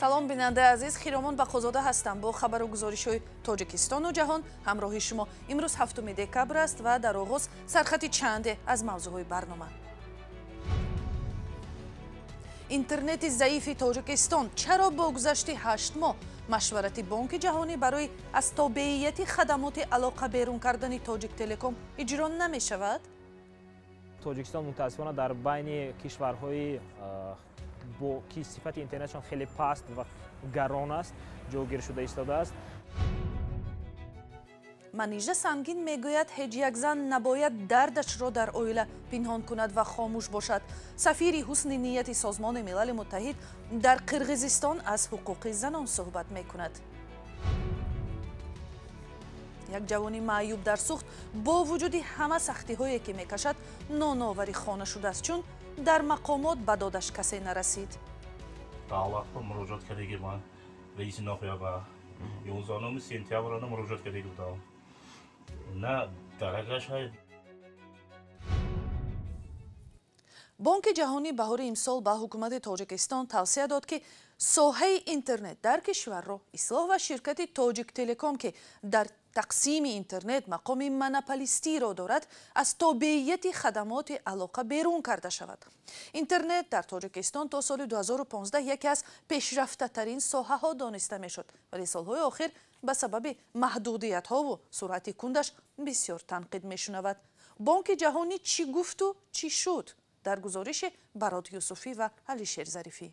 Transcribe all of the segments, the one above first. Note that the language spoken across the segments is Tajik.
Салом, бинандаи азиз, Хиромон Бақозода ҳастам. Бо хабару гузоришҳои Тоҷикистону ҷаҳон ҳамроҳи шумо. Имрӯз 7 декабр аст ва дар оғоз сархати чанде аз мавзӯъҳои барнома. Интернети заифи Тоҷикистон чаро бо гузашти 8 моҳ машварати Бонки ҷаҳонӣ барои аз тобеияти хадамоти алоқа берун кардани Тоҷиктелеком иҷро намешавад? Тоҷикистон мутаассифона дар байни кишварҳои бо ки сифати интернетшон хеле паст ва гарон аст ҷойгир шуда истодааст. Манижа Сангин мегӯяд, ҳеҷ як зан набояд дардашро дар оила пинҳон кунад ва хомӯш бошад. Сафири ҳусни нияти Созмони Милали Муттаҳид дар Қирғизистон аз ҳуқуқи занон суҳбат мекунад. Як ҷавони маъюб дар Сухт бо вуҷуди ҳама сахтиҳое ки мекашад, ноновари хона шудааст, чун дар мақомот ба додаш касе нарасид. Давлатба муроҷиат кардаги ман раиси ноҳия ба 11 сентяброна муроҷиат кардаги будам. На даракаш. Бонки ҷаҳонӣ баҳори имсол ба ҳукумати Тоҷикистон тавсия дод, ки соҳаи интернет дар кишварро ислоҳ ва ширкати Тоҷиктелеком, ки дар тақсими интернет мақоми монополистиро дорад, аз тобеияти хадамоти алоқа берун карда шавад. Интернет дар Тоҷикистон то соли 2015 яке аз пешрафтатарин соҳаҳо дониста мешуд, вале солҳои охир ба сабаби маҳдудиятҳову суръати кундаш бисёр танқид мешунавад. Бонки ҷаҳонӣ чӣ гуфту чӣ шуд? Дар гузориши Барот Юсуфӣ ва Алишер Зарифӣ.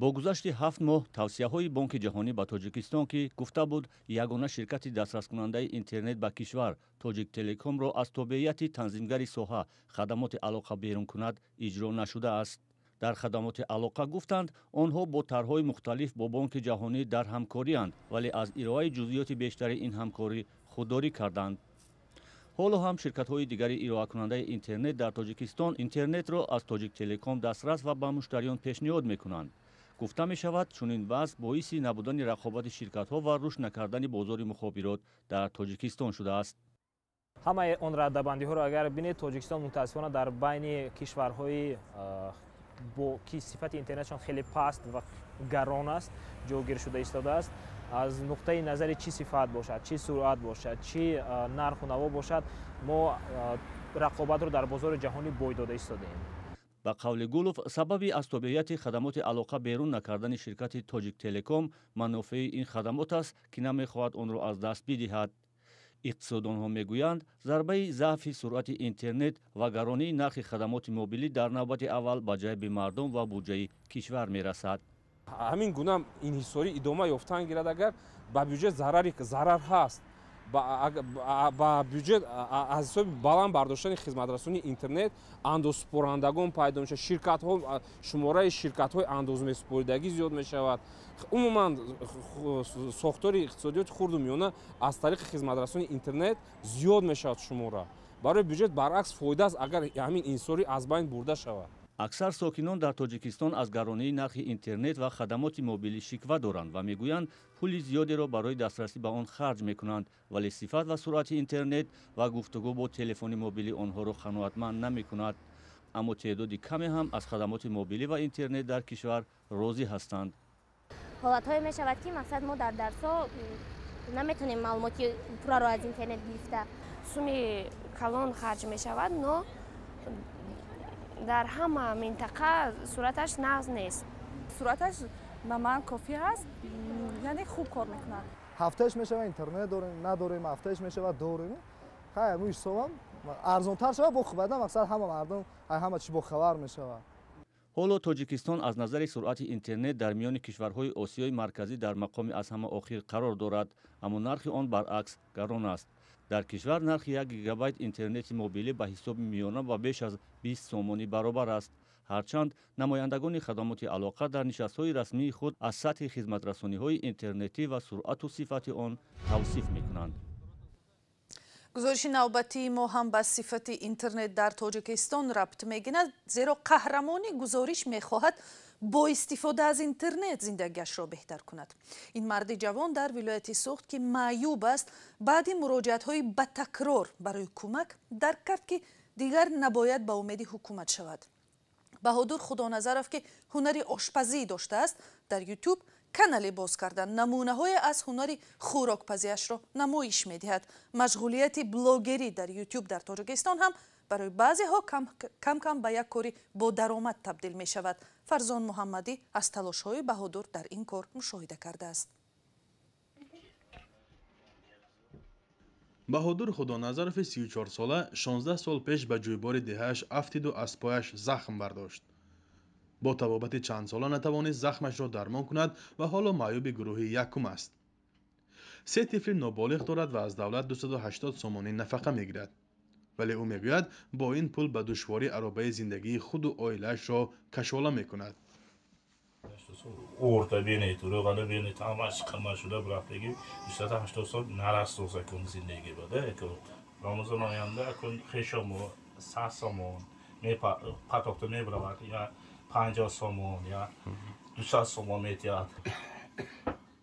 Бо гузашти 7 моҳ тавсияҳои Бонки ҷаҳонӣ ба Тоҷикистон, ки гуфта буд ягона ширкати дастраскунандаи интернет ба кишвар Тоҷиктелекомро аз тобеияти танзимгари соҳа хадамоти алоқа берун кунад, иҷро нашудааст. Дар хадамоти алоқа гуфтанд, онҳо бо тарҳҳои мухталиф бо Бонки ҷаҳонӣ дар ҳамкорианд, вале аз ироаи ҷузъиёти бештари ин ҳамкорӣ худдорӣ карданд. Ҳоло ҳам ширкатҳои дигари ироакунандаи интернет дар Тоҷикистон интернетро аз Тоҷиктелеком дастрас ва ба муштариён пешниҳод мекунанд. Гуфта мешавад, чунин вазъ боиси набудани рақобати ширкатҳо ва рушд накардани бозори мухобирот дар Тоҷикистон шудааст. Ҳамаи он раддабандиҳоро агар бинед, Тоҷикистон мутаассифона дар байни кишварҳои бо ки сифати интернетшон хеле паст ва гарон аст ҷойгир шуда истодааст. Аз нуқтаи назари чӣ сифат бошад, чӣ суръат бошад, чӣ нарху наво бошад, мо рақобатро дар бозори ҷаҳонӣ бой дода истодаем. Ба қавли Гулов, сабаби аз тобеияти хадамоти алоқа берун накардани ширкати Тоҷиктелеком манофеи ин хадамот аст, ки намехоҳад онро аз даст бидиҳад. Иқтисодонҳо мегӯянд, зарбаи заъфи суръати интернет ва гаронии нархи хадамоти мобилӣ дар навбати аввал ба ҷайби мардум ва буҷаи кишвар мерасад. Ҳамин гуна инҳисорӣ идома ёфтан гирад, агар ба бюҷет зарар ҳаст, ба бюҷет аз ҳисоби баланд бардоштани хизматрасонии интернет андозсупорандагон пайдо мешавад, ширкатҳо, шумораи ширкатҳои андозмесупоридагӣ зиёд мешавад. Умуман сохтори иқтисодиёти хурду миёна аз тариқи хизматрасонии интернет зиёд мешавад шумора. Барои бюҷет баръакс фоида аст, агар ҳамин инҳисорӣ аз байн бурда шавад. Аксар сокинон дар Тоҷикистон аз гаронии нархи интернет ва хадамоти мобилӣ шиква доранд ва мегӯянд, пули зиёдеро барои дастрасӣ ба он харҷ мекунанд, вале сифат ва суръати интернет ва гуфтугӯ бо телефони мобилӣ онҳоро қаноатманд намекунад. Аммо теъдоди каме ҳам аз хадамоти мобилӣ ва интернет дар кишвар розӣ ҳастанд. Ҳолатҳое мешавад, ки мақсад мо дар дарсҳо наметонем маълумоти пурраро аз интернет гирифта. Суми калон харҷ мешавад, но дар ҳама минтақа сураташ нағз нест. Сураташ ба ман кофӣ ҳаст, яъне хуб кор мекунад. Ҳафтааш мешавад интернет дорем, надорем, ҳафтааш мешавад дорем. Хай ҳамин ҳисобам арзонтар шавад, бо хуб мақсад ҳама мардум ҳама чӣ бохабар мешавад. Ҳоло Тоҷикистон аз назари суръати интернет дар миёни кишварҳои Осиёи Марказӣ дар мақоми аз ҳама охир қарор дорад, аммо нархи он баръакс гарон аст. Дар кишвар нархи 1 гигабайт интернети мобилӣ ба ҳисоби миёна ба беш аз 20 сомонӣ баробар аст. Ҳарчанд намояндагони хадамоти алоқа дар нишастҳои расмии худ аз сатҳи хизматрасониҳои интернетӣ ва суръату сифати он тавсиф мекунанд. Гузориши навбатии мо ҳам ба сифати интернет дар Тоҷикистон рабт мегирад, зеро қаҳрамони гузориш мехоҳад бо истифода аз интернет зиндагиашро беҳтар кунад. Ин марди ҷавон дар вилояти Суғд, ки маъюб аст, баъди муроҷиатҳои ба такрор барои кӯмак дарк кард, ки дигар набояд ба умеди ҳукумат шавад. Баҳодур Худоназаров, ки ҳунари ошпазӣ доштааст, дар Ютуб канале боз карда, намунаҳое аз ҳунари хӯрокпазиашро намоиш медиҳад. Машғулияти блогерӣ дар Ютуб дар Тоҷикистон ҳам барои баъзеҳо кам-кам ба як кори бо даромад табдил мешавад. Фарзон Муҳаммадӣ аз талошҳои Баҳодур дар ин кор мушоҳида кардааст. Баҳодур Худоназарови 34-сола 16 сол пеш ба ҷӯйбори деҳааш афтиду аз пояш захм бардошт. Бо табобати чандсола натавонист захмашро дармон кунад ва ҳоло маъюби гурӯҳи якум аст. Се тифли ноболиғ дорад ва аз давлат 280 сомонӣ нафақа мегирад. Вале ӯ мегӯяд, бо ин пул ба душворӣ аробаи зиндагии худу оилаашро кашола мекунад. Орда бинед, рӯғана бинед, ҳамаш қимат шуда рафтагӣ, 280 сом нарасоз акун зиндагӣ бада. Рамазон оянда акун хешомо 100 сомон патохта мебаравад, я 50 сомон, я 200 сомон метиҳад.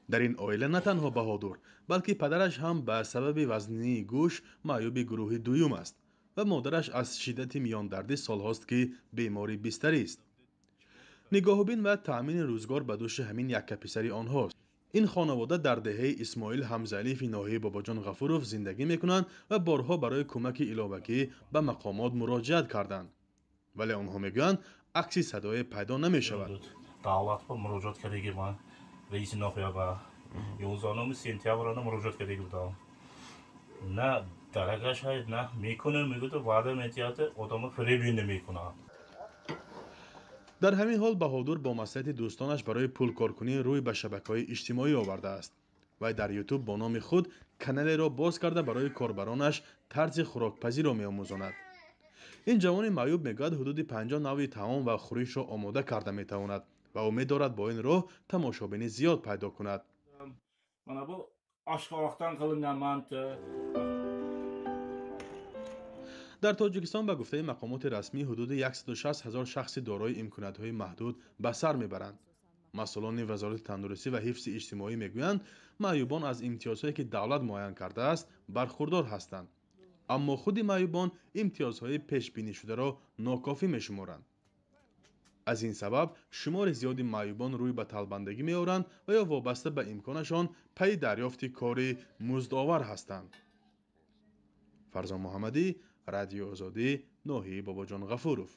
Дар ин оила на танҳо Баҳодур, балки падараш ҳам ба сабаби вазнинии гӯш маъюби гурӯҳи дуюм аст ва модараш аз шиддати миёндардӣ солҳост, ки бемори бистарист. Нигоҳубин ва таъмини рӯзгор ба дӯши ҳамин яккаписари онҳост. Ин хонавода дар деҳаи Исмоил Ҳамзалиеви ноҳияи Бобоҷон Ғафуров зиндагӣ мекунанд ва борҳо барои кӯмаки иловагӣ ба мақомот муроҷиат карданд. Вале онҳо мегӯянд, акси садое пайдо намешавад. Давлат ба муроҷиат кардагӣ ман раиси ноҳия ба 11 сентябр муроҷиат кардагӣ будам. На даракаш ҳаст, на мекунем, мегӯяд, ваъда метиҳад, одамо фиребӣ намекунад. Дар ҳамин ҳол Баҳодур бо маслиҳати дӯстонаш барои пулкоркунӣ рӯй ба шабакаҳои иҷтимоӣ овардааст. Вай дар Ютуб бо номи худ каналеро боз карда барои корбаронаш тарзи хӯрокпазиро меомӯзонад. Ин ҷавони маъюб мегӯяд, ҳудуди 50 навъи таом ва хӯришро омода карда метавонад ва умед дорад бо ин роҳ тамошобинӣ зиёд пайдо кунад. Дар Тоҷикистон ба гуфтаи мақомоти расмӣ ҳудуди 160 ҳазор шахси дорои имкониятҳои маҳдуд ба сар мебаранд. Масъулони Вазорати тандурустӣ ва ҳифзи иҷтимоӣ мегӯянд, маъюбон аз имтиёзҳое ки давлат муайян кардааст бархурдор ҳастанд. Аммо худи маъюбон имтиёзҳои пешбинишударо нокофӣ мешуморанд. Аз ин сабаб шумори зиёди маъюбон рӯй ба талбандагӣ меоранд ва ё вобаста ба имконашон пайи дарёфти кори муздовар ҳастанд. Фарзон Муҳаммадӣ, Радиои Озодӣ, ноҳияи Бобоҷон Ғафуров.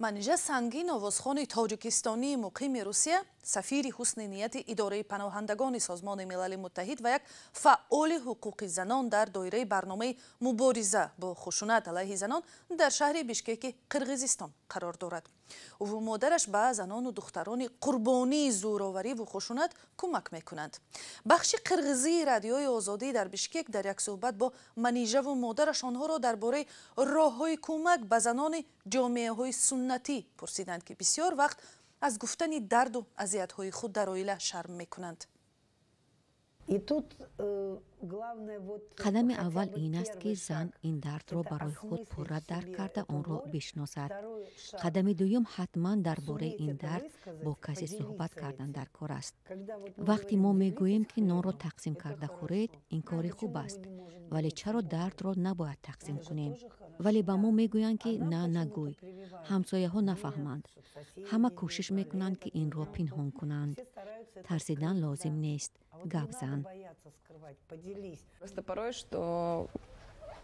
Манижа Сангин, овозхони тоҷикистонии муқими Русия, сафири ҳусни нияти идораи паноҳандагони Созмони Милали Муттаҳид ва як фаъоли ҳуқуқи занон дар доираи барномаи мубориза бо хушунат алайҳи занон дар шаҳри Бишкеки Қирғизистон қарор дорад. Ӯву модараш ба занону духтарони қурбонии зӯровариву хушунат кӯмак мекунанд. Бахши қирғизии Радиои Озодӣ дар Бишкек дар як суҳбат бо Манижаву модараш онҳоро дар бораи роҳҳои кӯмак ба занони ҷомеаҳои суннатӣ пурсиданд, ки бисёр вақт аз гуфтани дарду азиятҳои худ дар оила шарм мекунанд. Қадами аввал ин аст, ки зан ин дардро барои худ пурра дарк карда онро бишносад. Қадами дуюм ҳатман дар бораи ин дард бо касе суҳбат кардан дар кор аст. Вақте мо мегӯем, ки нонро тақсим карда хӯред, ин кори хуб аст, вале чаро дардро набояд тақсим кунем? Вале ба мо мегӯянд, ки на, нагӯй, ҳамсояҳо нафаҳманд. Ҳама кӯшиш мекунанд, ки инро пинҳон кунанд. Тарсидан лозим нест, гап зан. Просто порой, что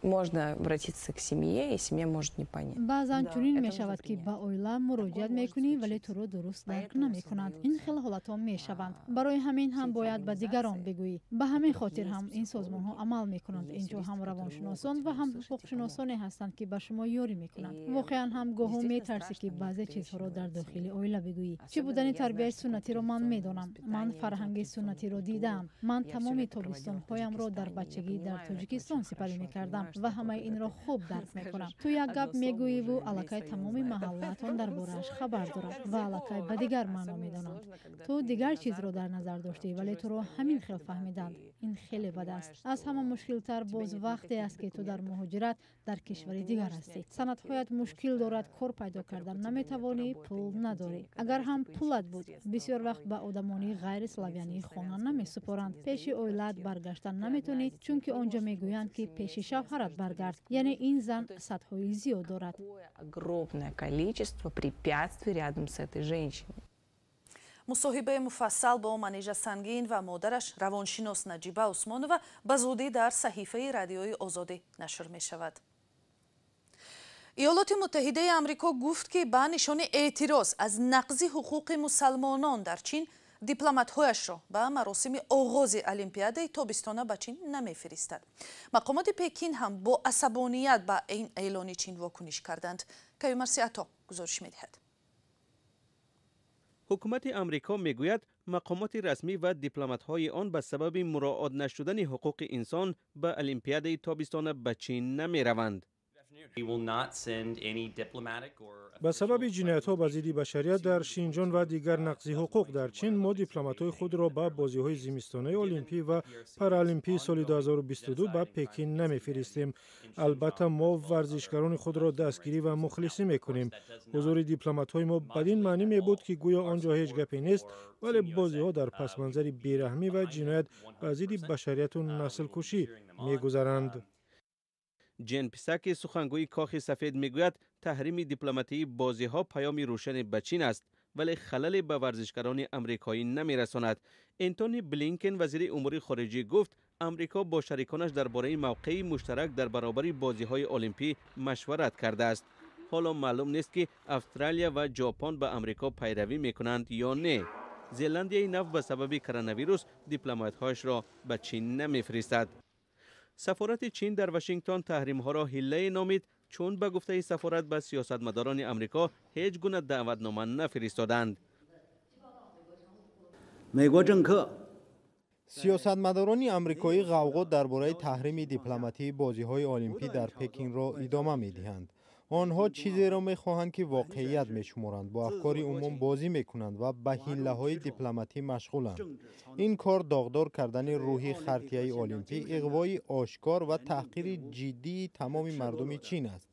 можно обратиться к семье, и семья может не понять. Баъзан чунин мешавад, ки ба оила муроҷиат мекунӣ, вале туро дуруст дарк намекунанд. Ин хел ҳолатҳо мешаванд. Барои ҳамин ҳам бояд ба дигарон бигӯӣ. Ба ҳамин хотир ҳам ин созмонҳо амал мекунанд. Инҷо ҳам равоншиносон ва ҳам ҳуқуқшиносоне ҳастанд, ки ба шумо ёрӣ мекунанд. Воқеан ҳам гоҳо метарсӣ, ки баъзе чизҳоро дар дохили оила бигӯӣ. Чӣ будани тарбияи суннатиро ман медонам. Ман фарҳанги суннатиро дидаам. Ман тамоми тобистонҳоямро дар бачагӣ дар Тоҷикистон сипарӣ мекардам. ва ҳамаи инро хуб дарк мекунам. Ту як гап мегӯиву аллакай тамоми маҳаллаатон дар борааш хабар дорад ва аллакай ба дигар маъно медонанд. Ту дигар чизро дар назар доштӣ, вале туро ҳамин хел фаҳмиданд. Ин хеле бад аст. Аз ҳама мушкилтар боз вақте аст, ки ту дар муҳоҷират дар кишвари дигар ҳастӣ. Санадҳоят мушкил дорад, кор пайдо кардан наметавонӣ, пул надорӣ. Агар ҳам пулат буд, бисёр вақт ба одамони ғайриславянӣ хона намесупоранд. Пеши оилаат баргаштан наметонӣ, чунки он ҷо мегӯянд, ки пеши шавҳарат баргард. Яъне ин зан садҳои зиёд дорад. Огромное количество препятствий рядом с этой женщиной. Мусоҳибаи муфассал бо Манижа Сангин ва модараш равоншинос Наҷиба Усмонова ба зудӣ дар саҳифаи Радиои Озодӣ нашр мешавад. Иёлоти Муттаҳидаи Амрико гуфт, ки ба нишони эътироз аз нақзи ҳуқуқи мусалмонон дар Чин дипломатҳояшро ба маросими оғози Олимпиадаи тобистона ба Чин намефиристад. Мақомоти Пекин ҳам бо асабоният ба ин эълони Чин вокуниш карданд. Каюмарси Ато гузориш медиҳад. Ҳукумати Амрико мегӯяд, мақомоти расмӣ ва дипломатҳои он ба сабаби муроат нашудани ҳуқуқи инсон ба Олимпиадаи тобистона ба Чин намераванд. Ба сабаби ҷиноятҳо ба зидди башарият дар Шинҷон ва дигар нақзи ҳуқуқ дар Чин мо дипломатҳои худро ба бозиҳои зимистонаи Олимпӣ ва Паралимпии соли 2022 ба Пекин намефиристем. Албатта, мо варзишгарони худро дастгирӣ ва мухлисӣ мекунем. Ҳузури дипломатҳои мо бадин маънӣ мебуд, ки гӯё он ҷо ҳеҷ гапе нест, вале бозиҳо дар пасманзари бераҳмӣ ва ҷиноят ба зидди башарияту наслкушӣ мегузаранд. Ҷен Псаки, сухангӯи Кохи Сафед, мегӯяд, таҳрими дипломатии бозиҳо паёми рӯшане ба Чин аст, вале халале ба варзишгарони амрикоӣ намерасонад. Энтони Блинкен, вазири умури хориҷӣ, гуфт, Амрико бо шариконаш дар бораи мавқеи муштарак дар баробари бозиҳои олимпӣ машварат кардааст. Ҳоло маълум нест, ки Австралия ва Ҷопон ба Амрико пайравӣ мекунанд ё не. Зеландияи Нав ба сабаби коронавирус дипломатҳояшро ба Чин намефиристад. Сафорати Чин дар Вашингтон таҳримҳоро ҳиллае номид, чун ба гуфтаи сафорат ба сиёсатмадорони Амрико ҳеҷ гуна даъватнома нафиристоданд. Сиёсатмадорони амрикоӣ ғавғо дар бораи таҳрими дипломатии бозиҳои олимпӣ дар Пекинро идома медиҳанд. Онҳо чизеро мехоҳанд, ки воқеият мешуморанд, бо афкори умум бозӣ мекунанд ва ба ҳиллаҳои дипломатӣ машғуланд. Ин кор доғдор кардани рӯҳи хартияи олимпӣ, иғвои ошкор ва таҳқири ҷиддии тамоми мардуми Чин аст.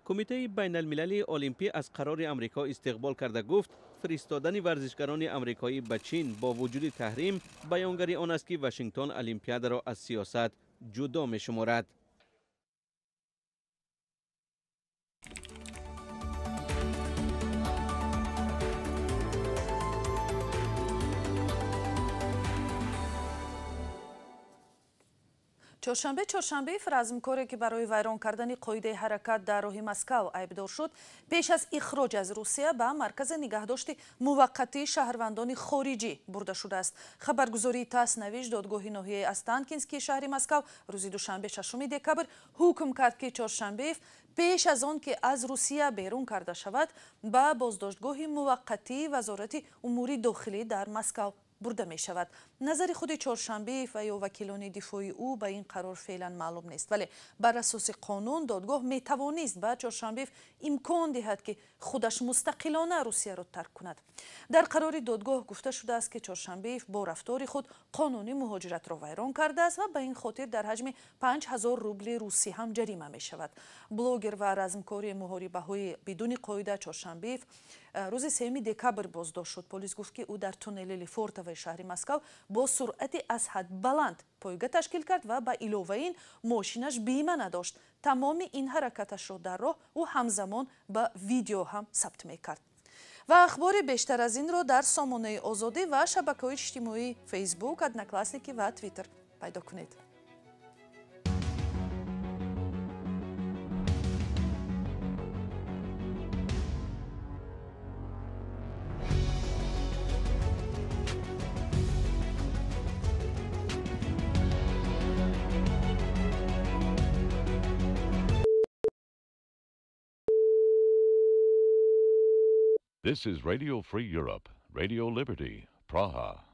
Кумитаи байналмилалии олимпӣ аз қарори Амрико истиқбол карда гуфт, фиристодани варзишгарони амрикоӣ ба Чин бо вуҷуди таҳрим баёнгари он аст, ки Вашингтон Олимпиадаро аз сиёсат ҷудо мешуморад. Чоршанбе Чоршанбеев, размкоре, ки барои вайрон кардани қоидаи ҳаракат дар роҳи Москав айбдор шуд, пеш аз ихроҷ аз Русия ба маркази нигаҳдошти муваққатии шаҳрвандони хориҷӣ бурда шудааст. Хабаргузории ТАСС навишт, додгоҳи ноҳияи Останкинский шаҳри Москав рӯзи душанбе 6 декабр ҳукм кард, ки Чоршанбеев пеш аз он ки аз Русия берун карда шавад, ба боздоштгоҳи муваққатии Вазорати умури дохилӣ дар Москав бурда мешавад. Назари худи Чоршанбеев ва ё вакилони дифои ӯ ба ин қарор феълан маълум нест, вале бар асоси қонун додгоҳ метавонист ба Чоршанбеев имкон диҳад, ки худаш мустақилона Русияро тарк кунад. Дар қарори додгоҳ гуфта шудааст, ки Чоршанбеев бо рафтори худ қонуни муҳоҷиратро вайрон кардааст ва ба ин хотир дар ҳаҷми 5000 рубли русӣ ҳам ҷарима мешавад. Блогер ва размкори муҳорибаҳои бидуни қоида Чоршанбеев рӯзи 3 декабр боздошт шуд. Полис гуфт, ки ӯ дар туннели Лефортовои шаҳри Москав бо суръати аз ҳад баланд пойга ташкил кард ва ба илова ин мошинаш бима надошт. Тамоми ин ҳаракаташро дар роҳ ӯ ҳамзамон ба видео ҳам сабт мекард. Ва ахбори бештар аз инро дар сомонаи Озодӣ ва шабакаҳои иҷтимоии Фейсбук, Одноклассники ва Твиттер пайдо кунед. This is Radio Free Europe, Radio Liberty, Praha.